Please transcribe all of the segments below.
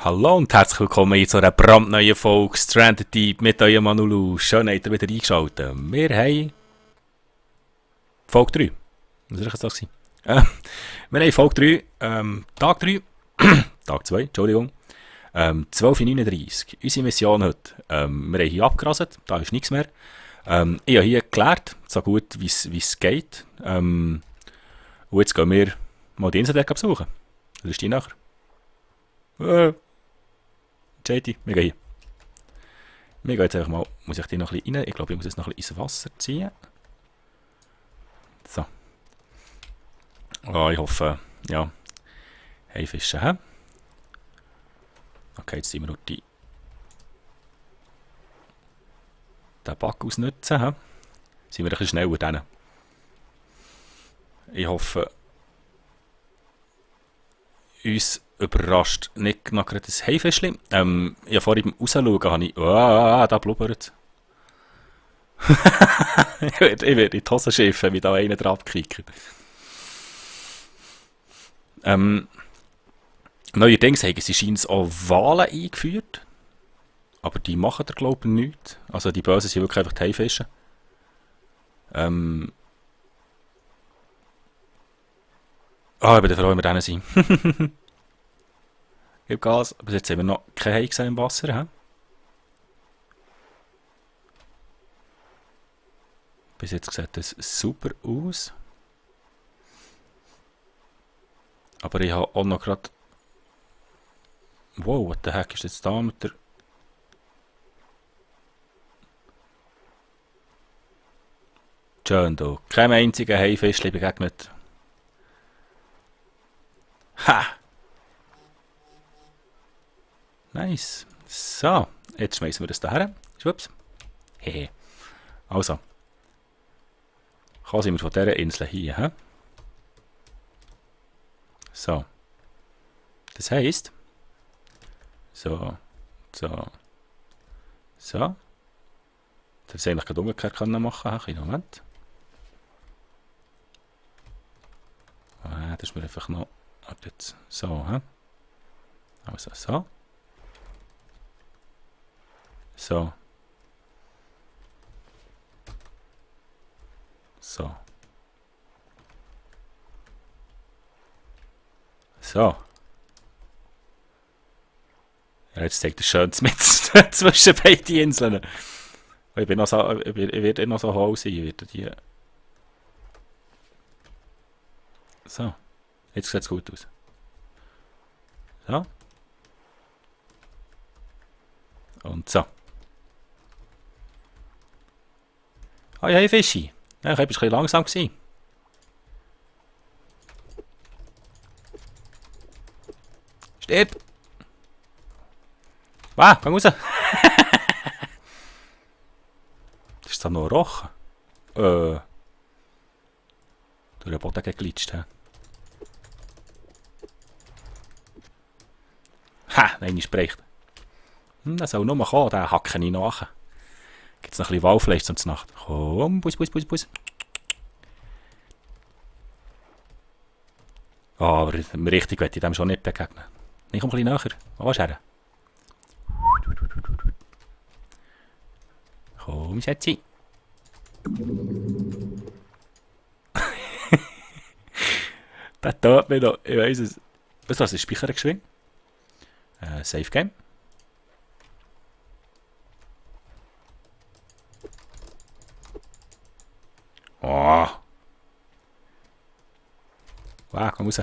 Hallo und herzlich willkommen zu einer brandneuen Folge Stranded Deep mit eurem Manulu. Schön, habt ihr wieder eingeschaltet. Wir haben Folge 3. Was war das? Wir haben Folge 3, Tag 3, Tag 2, Entschuldigung. 12:39 Unsere Mission heute. Wir haben hier abgerasselt, da ist nichts mehr. Ich habe hier geklärt, so gut wie es geht. Und jetzt gehen wir mal die Inseldeck besuchen. Das ist die nachher. JT, wir gehen hier. Wir gehen jetzt einfach mal, muss ich die noch ein bisschen rein? Ich glaube, ich muss jetzt noch ein bisschen ins Wasser ziehen. So. Oh, ich hoffe, ja, Haifische haben. Okay, jetzt ziehen wir nur den Back ausnutzen. Sind wir ein bisschen schneller dran. Ich hoffe, uns überrascht nicht noch gerade ein Haifischchen. Ja, vor ihm rausschauen habe ich... da blubbert ich werde in die Hose schiffen, wie da einer drauf gekickt. Neuerdings haben sie scheinbar auch Wale eingeführt. Aber die machen da glaube ich nichts. Also die Bösen sind wirklich einfach die Haifische. Ich bin froh, wenn wir denen sind. Gib Gas. Bis jetzt haben wir noch kein Hai gesehen im Wasser. He? Bis jetzt sieht das super aus. Aber ich habe auch noch gerade... Wow, what the heck ist jetzt da mit der... Schön da. Kein einziger Haifischchen begegnet. Ha! Nice. So, jetzt schmeißen wir das da her. Schwupps. Hehe. Also. Kommen wir von dieser Insel hier. He? So. Das heisst. So. So. So. Das hätte ich eigentlich gerade umgekehrt machen können. Moment. Das ist mir einfach noch... Jetzt. So. He? Also so. So. So. So. Ja, jetzt zeigt es schön mit zwischen beiden Inseln. Ich bin noch so, ich werde noch so hoch sein. Ich werde die... So. Jetzt sieht es gut aus. So. Und so. Ah ja, Fischi. Ja, ich war ein bisschen langsam. Steht! Wow, komm raus! Das ist da noch ein Rochen. Durch den Boden geglitscht. Ha, nein, ist bricht. Das soll nur kommen, den hacke ich nach. Gibt es noch ein bisschen Walfleisch zum Nacht? Komm, Bus. Oh, aber richtig möchte ich dem schon nicht begegnen. Ich komme ein bisschen näher. Wo warst du her? Komm, Schätzi. Der tut mir noch. Ich weiss es. Was war das? Speicher geschwind? Safe Game. Oh. Wow, komm raus.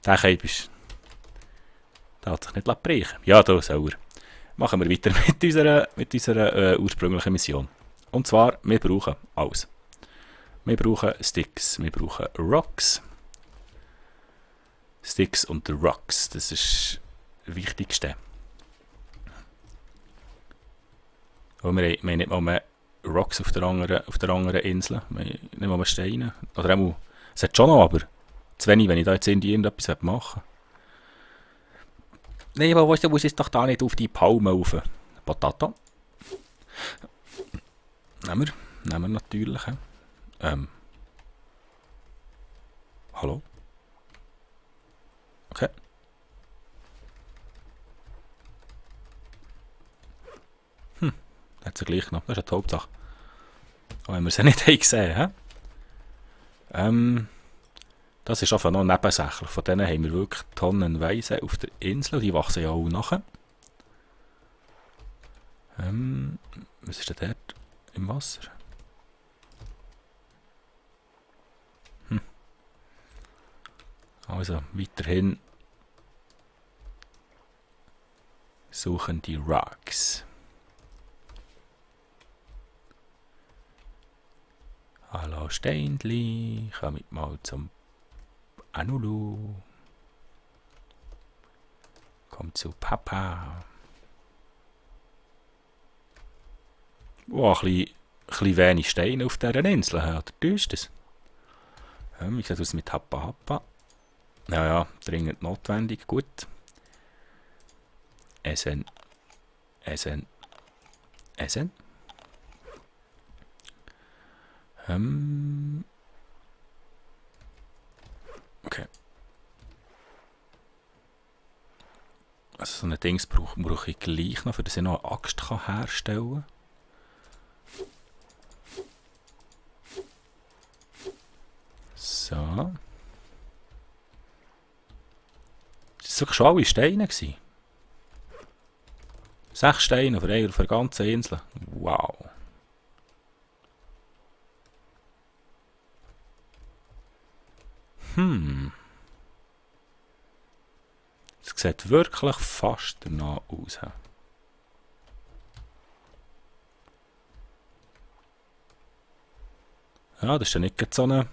Der Keibisch. Der hat sich nicht brechen. Ja, da soll er. Machen wir weiter mit unserer ursprünglichen Mission. Und zwar, wir brauchen alles. Wir brauchen Sticks, wir brauchen Rocks. Sticks und Rocks, das ist das Wichtigste. Und wir haben nicht mal mehr Rocks auf der anderen Insel. Wir haben nicht mal mehr Steine. Oder auch, es hat schon noch, aber zu wenig, wenn ich da jetzt irgendetwas machen will. Nein, aber du musst jetzt doch da nicht auf die Palme rauf. Patata. Nehmen wir natürlich. Hallo? Okay. Hat sie gleich noch. Das ist ja die Hauptsache. Auch wenn wir sie nicht haben gesehen haben. Das ist einfach noch nebensächlich. Von denen haben wir wirklich tonnenweise auf der Insel. Die wachsen ja auch nachher. Was ist denn dort im Wasser? Also, weiterhin suchen die Rocks. Hallo Steinli, komm mal zum Anulu. Komm zu Papa. Oh, ein bisschen wenig Steine auf dieser Insel. Oder täuscht das? Wie sieht es mit Happa Happa? Ja, dringend notwendig. Gut. Essen. Essen. Essen. Okay. Also so ein Dings brauche ich gleich noch, für dass ich noch eine Axt herstellen kann. So. Das waren schon alle Steine. 6 Steine auf der ganzen Insel. Wow. Es sieht wirklich fast danach aus. Ja, das ist ja nicht so eine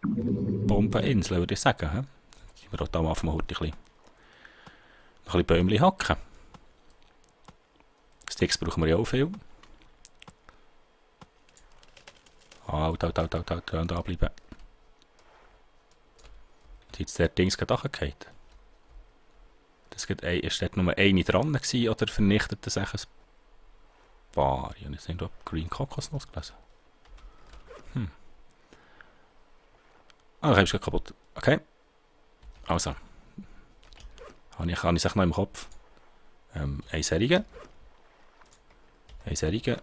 Bombeninsel, würde ich sagen. Wir auch am Anfang ein bisschen Bäumchen hacken. Sticks brauchen wir ja auch viel. Halt, da bleiben. Jetzt der Dings gerade runtergefallen. Ist dort nur eine dran gewesen, oder vernichtet das echt ein paar? Ich habe jetzt irgendwo Green Kokosnuss gelesen. Ah, dann ist es kaputt. Okay. Also. Habe ich es noch im Kopf. Ein Serige. Ein Serige.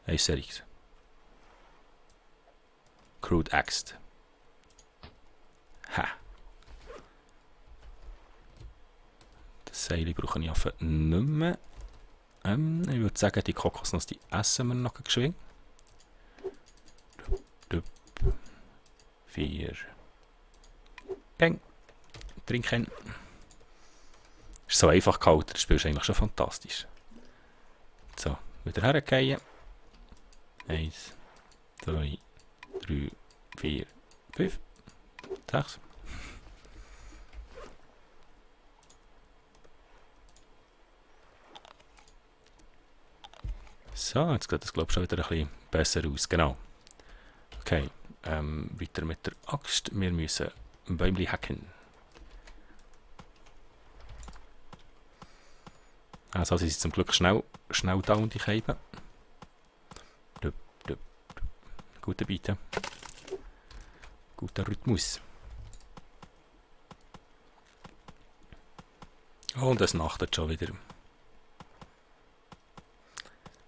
Ein Seriges. Crude Axed. Ha. Das Seil brauche ich einfach nicht mehr. Ich würde sagen, die Kokosnuss, die essen wir noch geschwind. 4. Bang. Trinken. Ist so einfach gehalten, das Spiel ist eigentlich schon fantastisch. So, wieder hergehen. 1, 2, 3, 4, 5, 6. So, jetzt sieht das glaube ich schon wieder ein bisschen besser aus. Genau. Okay, weiter mit der Axt. Wir müssen ein Bäumchen hacken. Also sie sind zum Glück schnell down, die Scheiben. Gute Beite. Guter Rhythmus. Und es nachtet schon wieder.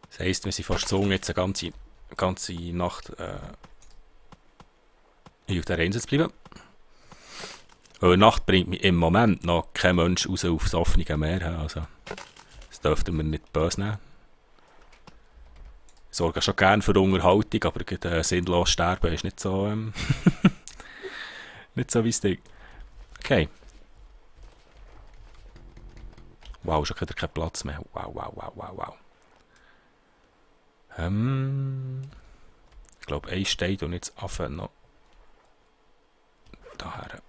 Das heisst, wir sind fast gezwungen, jetzt eine ganze Nacht auf der Insel zu bleiben. Weil Nacht bringt mich im Moment noch kein Mensch raus aufs offene Meer. Also, das dürften wir nicht böse nehmen. Ich sorge schon gerne für Unterhaltung, aber sinnlos sterben ist nicht so, nicht so wichtig. Okay. Wow, schon wieder kein Platz mehr. Wow. Ich glaube, ein steht und jetzt Affe noch daher.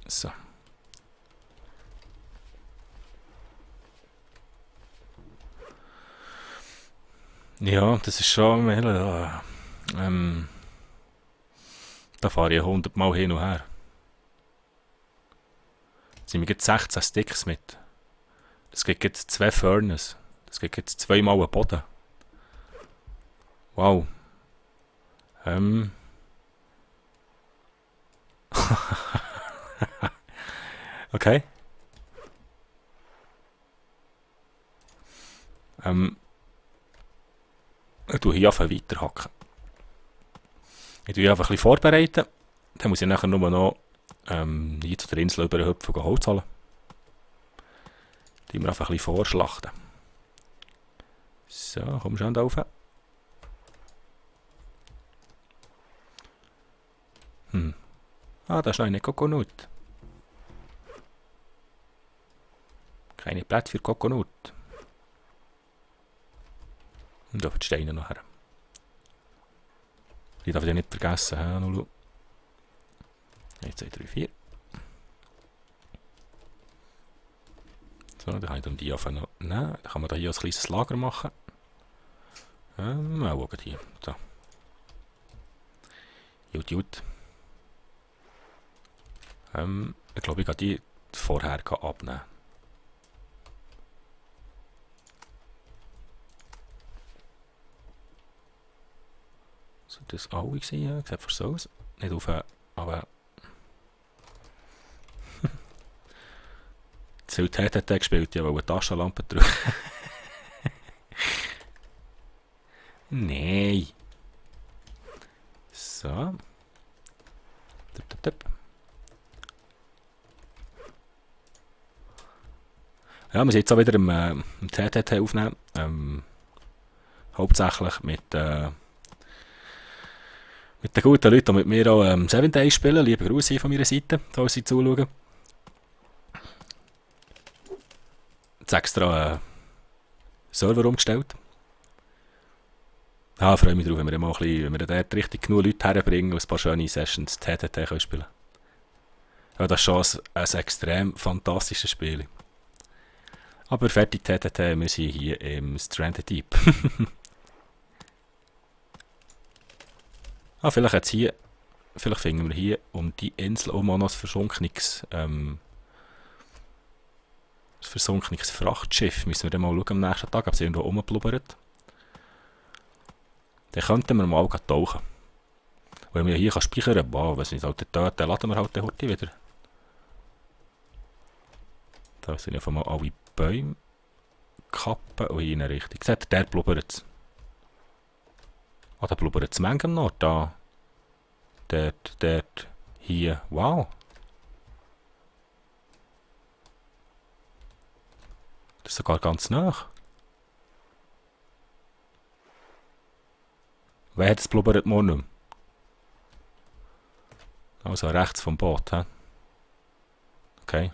So. Ja, das ist schon. Da fahre ich 100 Mal hin und her. Jetzt sind wir jetzt 16 Sticks mit. Das gibt jetzt 2 Furnace. Das gibt jetzt 2 Mal einen Boden. Wow. Ähm. Okay. Ich tue hier einfach weiterhacken. Ich tue einfach ein bisschen vorbereiten. Dann muss ich nachher nur noch hier zu der Insel überhüpfen und Holz holen. Die wir einfach ein bisschen vorschlachten. So, komm schon da rauf. Ah, da ist noch eine Kokonut. Keine Plätze für Kokonut. Und auf die Steine nachher. Die darf ich nicht vergessen. 1, 2, 3, 4. So, dann kann ich dann die einfach noch nehmen. Dann kann man da hier ein kleines Lager machen. Auch hier. So. Gut. Ich glaube, ich kann die vorher abnehmen. So, das alle gesehen, sieht für so aus. Nicht auf, aber. Zu viel TTT gespielt, ja, weil eine Taschenlampe drüber. Nein. So. Tipp. Ja, wir sind jetzt auch wieder im TTT aufnehmen. Hauptsächlich mit den guten Leuten, die mit mir auch 7 Days spielen. Liebe Grüße von meiner Seite, falls Sie zuschauen. Jetzt extra einen Server umgestellt. Ich freue mich drauf, wenn wir dort richtig genug Leute herbringen und ein paar schöne Sessions TTT können spielen. Ja, das ist schon ein extrem fantastisches Spiel. Aber fertig TTT, wir sind hier im Stranded Deep. Vielleicht finden wir hier um die Insel auch mal noch ein versunkenes Frachtschiff. Müssen wir dann mal schauen am nächsten Tag, ob es irgendwo rumblubbert. Dann könnten wir mal tauchen. Wenn wir hier speichern können, wow, wenn es nicht halt dort, dann laden wir halt den Horti wieder. Da sind einfach mal alle Bäume kappen und hier in eine Richtung. Seht ihr, der blubbert es. Ah, da blubbert es manchmal noch. Da. Dort. Hier. Wow. Das ist sogar ganz nah. Wer hat es blubbert morgen nicht mehr? Also rechts vom Boot, hä? Okay.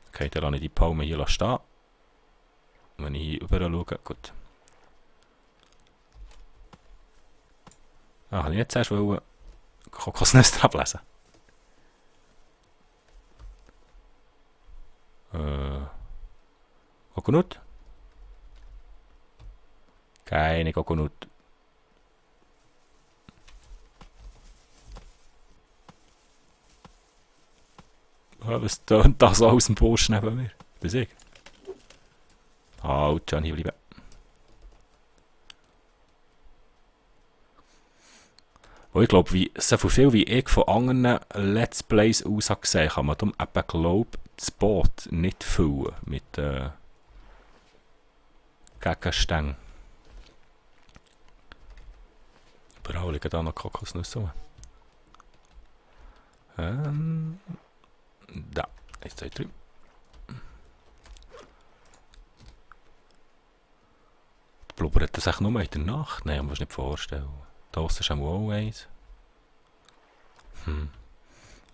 Okay, dann lasse ich die Palme hier stehen. Wenn ich hier rüber schaue, gut. Kann ich jetzt erst Kokosnüsse ablesen? Kokonut? Keine Kokonut. Was tönt das aus dem Busch neben mir? Bis ich. Halt, schon hier bleiben. Weil ich glaube, so viel wie ich von anderen Let's Plays aus habe gesehen, kann man darum eben, glaube das Boot nicht füllen mit Gegenständen. Überall liegen da noch Kokosnüsse rum. Da, 1, 2, 3. Blubbert das echt nur in der Nacht? Nein, man muss nicht vorstellen. Da ist schon auch eins.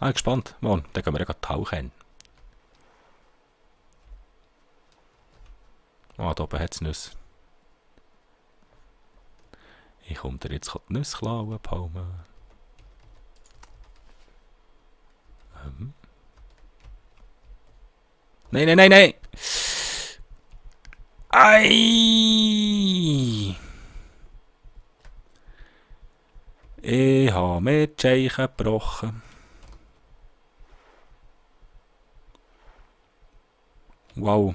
Gespannt. Mann, dann gehen wir ja tauchen. Da oben hat es Nüsse. Ich komme dir jetzt die Nüsse klauen, Palme. Nein! Ei! Ich habe mir die Scheichen gebrochen. Wow,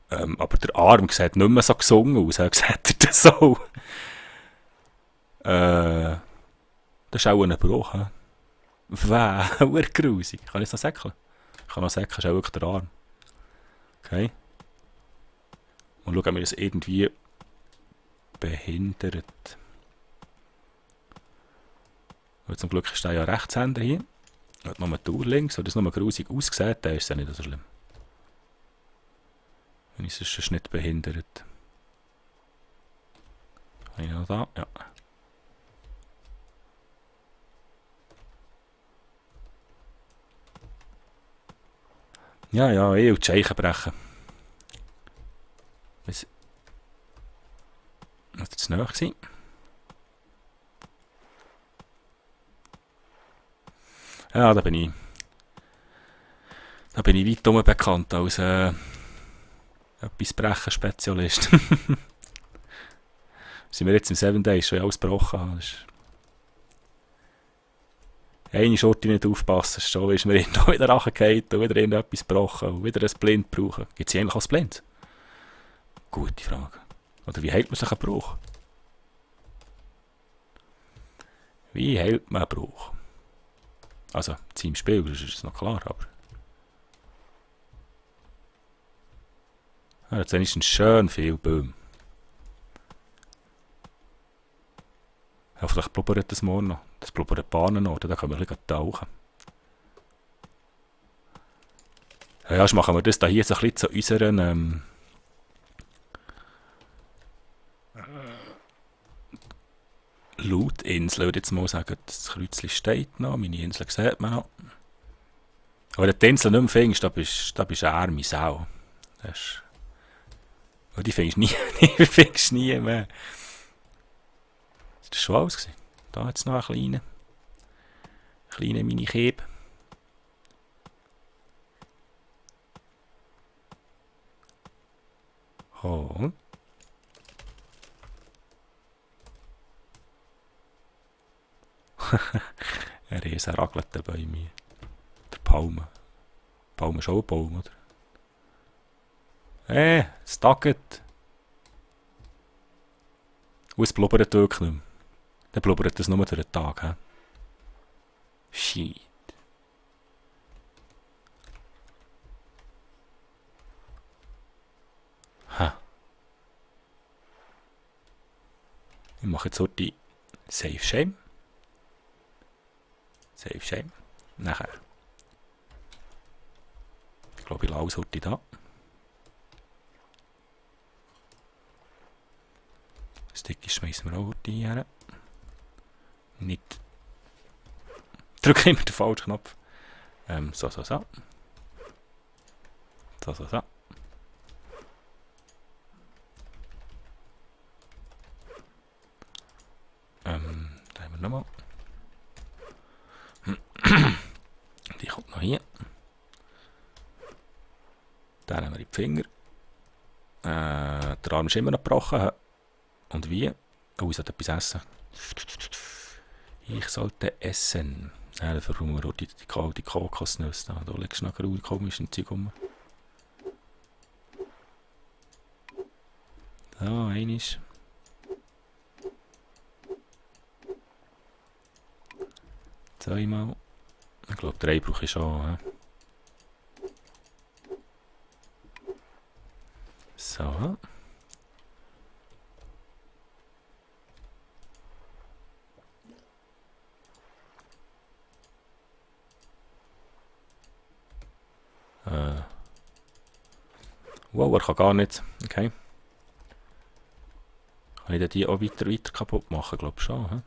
Aber der Arm sieht nicht mehr so gesungen aus. Sieht er das so? Das ist auch ein Bruch. Wow, grusig. Kann ich es noch säckeln? Ich kann noch säckeln, das ist auch wirklich der Arm. Okay. Und schauen, ob wir das irgendwie behindert. Und zum Glück ist der ja Rechtshänder hier. Und noch eine Tour links. Wenn das noch grusig aussieht, dann ist es ja nicht so schlimm. Wenn ich es sonst nicht behindert. Habe ich noch da? Ja. Ja, und die Scheichen brechen. Was war zu nahe gewesen? Ja, da bin ich weit bekannt als etwas Brechen-Spezialist. Sind wir jetzt im 7 Days schon alles gebrochen haben. Eine Schurte nicht aufpassen, schon ist mir irgendwo wieder runtergefallen und wieder irgendetwas gebrochen und wieder ein Blind brauchen. Gibt es eigentlich auch ein Blind? Gute Frage. Oder wie hält man sich einen Bruch? Wie hält man einen Bruch? Also, im Spiel, das ist noch klar, aber... Ja, jetzt wenigstens schön viel Bäume. Hoffentlich blubbert das morgen noch. Das blubbert die Bahnen noch, da können wir ein bisschen tauchen. Ja, jetzt machen wir das da hier so ein bisschen zu unseren... Loot-Insel, würde ich jetzt mal sagen. Das Kreuzchen steht noch, meine Insel sieht man noch. Aber wenn du die Insel nicht mehr findest, da bist du eine arme Sau. Die findest du nie mehr. Das war schon alles. Da hat es noch einen kleinen Mini-Keb. Oh. Ein riesen ragelter Baum hier. Der Palme. Palme ist auch ein Baum, oder? Es taggt. Und es blubbert wirklich nicht mehr. Dann blubbert es nur durch den Tag. He? Shit. Ha. Ich mache jetzt heute Save Shame. Save Shame. Nachher. Ich glaube, ich lasse es heute da. Sticky schmeißen wir auch heute her. Nicht. Drücke immer den falschen Knopf. So. So. Da haben wir nochmal. Die kommt noch hier. Dann haben wir die Finger. Der Arm ist immer noch gebrochen. Und wie? Oh, ich sollte etwas essen. Ich sollte essen. Ja, dann verbrauchen wir auch die Kokosnüsse. Da legst du nachher komisches Zeug rum. Da, einiges. Zweimal. Ich glaube, 3 brauche ich schon. So. Wow, er kann gar nicht. Okay. Kann ich die auch weiter kaputt machen? Glaube schon. He?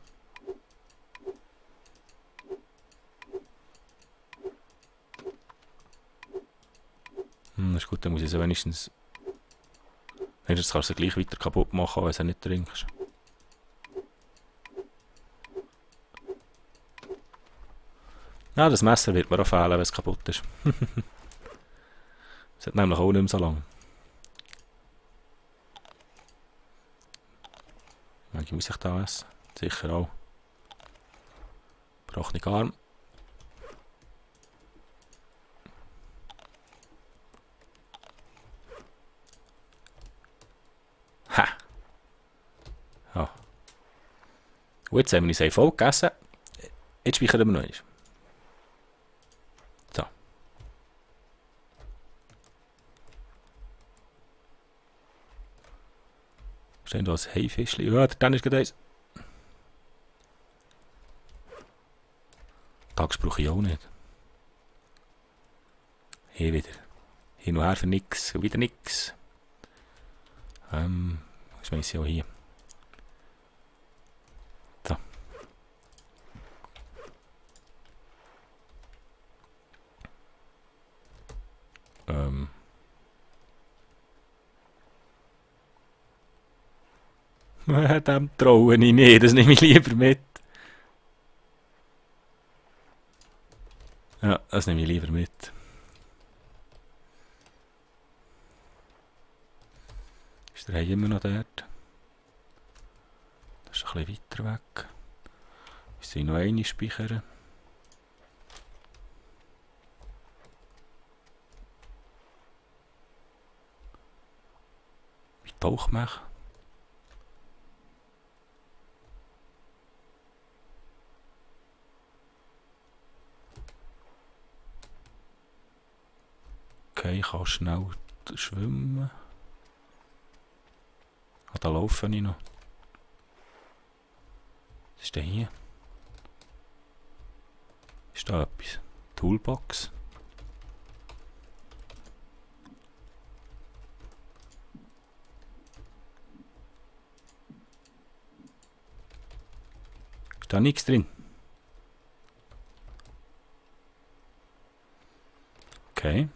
Das ist gut, dann muss ich sie wenigstens. Wenigstens kannst du sie gleich weiter kaputt machen, wenn du nicht trinkst. Ja, das Messer wird mir auch fehlen, wenn es kaputt ist. Es hat nämlich auch nicht mehr so lang. Manchmal muss ich da essen. Sicher auch. Gebrochene Arm. Und jetzt haben wir uns voll gegessen. Jetzt speichern wir noch einmal. So. Stehen da ein Haifischchen. Ja, dann ist gerade eins. Tags brauche ich auch nicht. Hier wieder. Hin und her für nix. Und wieder nix. Was weiss ich auch hier. So. Dem traue ich nicht. Das nehme ich lieber mit. Ja, das nehme ich lieber mit. Ist der Hai immer noch dort? Das ist ein bisschen weiter weg. Ich soll noch eine speichern. Wie taucht mich? Okay, ich kann schnell schwimmen. Ah, da laufe ich noch. Was ist denn hier? Ist da etwas? Toolbox? Ist da nichts drin? Okay.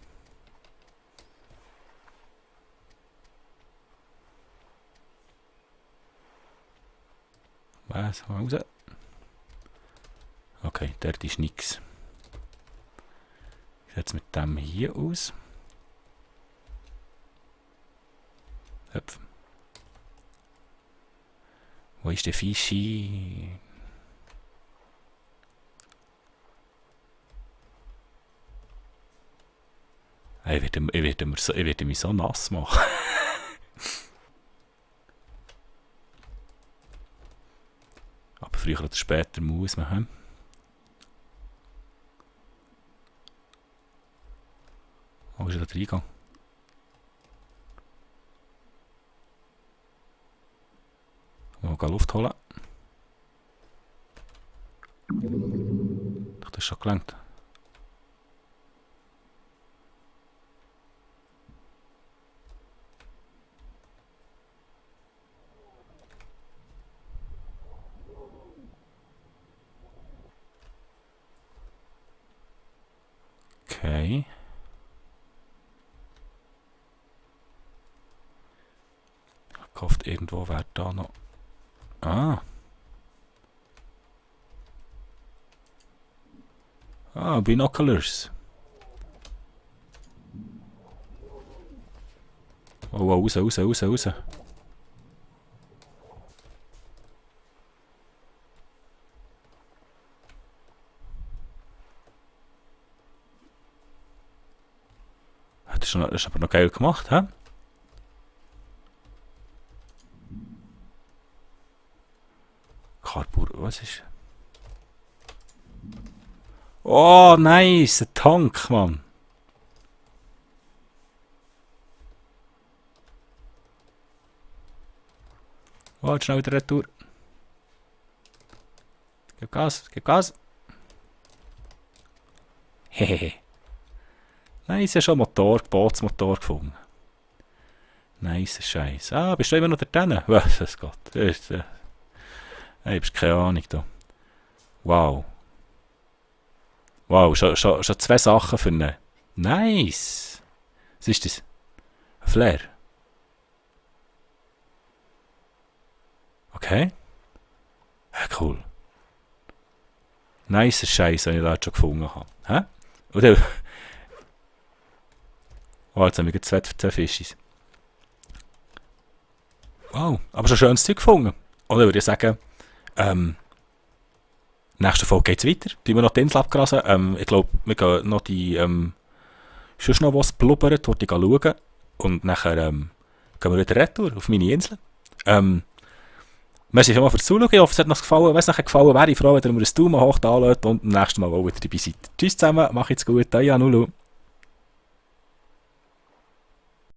Was? Raus. Okay, dort ist nichts. Wie sieht es mit dem hier aus? Hüpf. Wo ist der Fischi? Ich werde mich so nass machen. Aber früher oder später muss man haben. Wo ist er da reingegangen? Mal Luft holen. Ich dachte, das ist schon gelangt. Okay. Ich hoffe, irgendwo wäre da noch. Ah. Ah, Binoculars. Oh, raus. Das ist aber noch geil gemacht, hä? Cardboard, was ist? Oh, nice, ein Tank, Mann. Oh, schnell wieder retour. Gib Gas. Hehehe. Nice, schon Bootsmotor gefunden. Nice Scheiß. Ah, bist du immer noch da drinnen? Was ist Gott? Ich habe keine Ahnung da. Wow. Wow, schon 2 Sachen für einen. Nice. Was ist das? Ein Flair. Okay. Ja, cool. Nice Scheiß, den ich da schon gefunden habe. Hä? Oder? Oh, jetzt haben wir 2 Fischis. Wow, aber schon schönes Zeug gefunden. Oder würde ich sagen, nächste Folge geht es weiter. Tun wir noch die Insel abgrasen. Ich glaube, wir gehen noch die, sonst noch was blubbern, dort schauen. Und nachher gehen wir wieder retour auf meine Insel. Merci schon mal fürs Zuschauen. Ich hoffe, es hat euch gefallen. Wenn es euch gefallen wäre ich froh, wenn ihr mir ein Daumen hoch da lässt und beim nächsten Mal auch wieder dabei seid. Tschüss zusammen, macht's gut, euer Nulu.